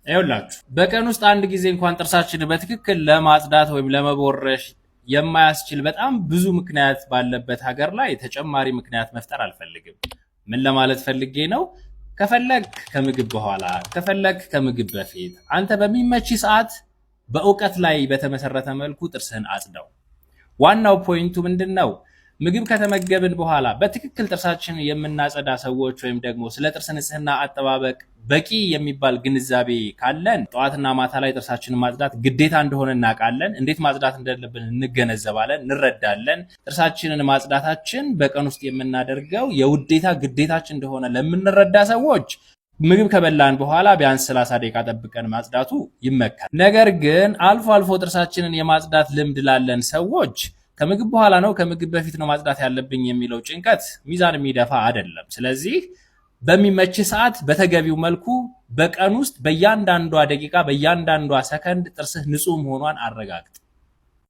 ይኸውላችሁ፣ በቀን ውስጥ አንድ ጊዜ እንኳን ጥርሳችንን በትክክል ለማጽዳት ወይም ለመቦረሽ የማያስችል በጣም ብዙ ምክንያት ባለበት ሀገር ላይ ተጨማሪ ምክንያት መፍጠር አልፈልግም። ምን ለማለት ፈልጌ ነው? ከፈለግ ከምግብ በኋላ፣ ከፈለግ ከምግብ በፊት፣ አንተ በሚመች ሰዓት በእውቀት ላይ በተመሰረተ መልኩ ጥርስህን አጽዳው። ዋናው point ኡ ምንድን ነው? ምግብ ከተመገብን በኋላ በትክክል ጥርሳችንን የምናጸዳ ሰዎች ወይም ደግሞ ስለ ጥርስ ንጽህና አጠባበቅ በቂ የሚባል ግንዛቤ ካለን ጠዋትና ማታ ላይ ጥርሳችንን ማጽዳት ግዴታ እንደሆነ እናውቃለን። እንዴት ማጽዳት እንዳለብን እንገነዘባለን፣ እንረዳለን። ጥርሳችንን ማጽዳታችን በቀን ውስጥ የምናደርገው የውዴታ ግዴታችን እንደሆነ ለምንረዳ ሰዎች ምግብ ከበላን በኋላ ቢያንስ 30 ደቂቃ ጠብቀን ማጽዳቱ ይመከራል። ነገር ግን አልፎ አልፎ ጥርሳችንን የማጽዳት ልምድ ላለን ሰዎች ከምግብ በኋላ ነው ከምግብ በፊት ነው ማጽዳት ያለብኝ የሚለው ጭንቀት ሚዛን የሚደፋ አይደለም። ስለዚህ በሚመች ሰዓት በተገቢው መልኩ በቀን ውስጥ በእያንዳንዷ ደቂቃ፣ በእያንዳንዷ ሰከንድ ጥርስህ ንጹህ መሆኗን አረጋግጥ።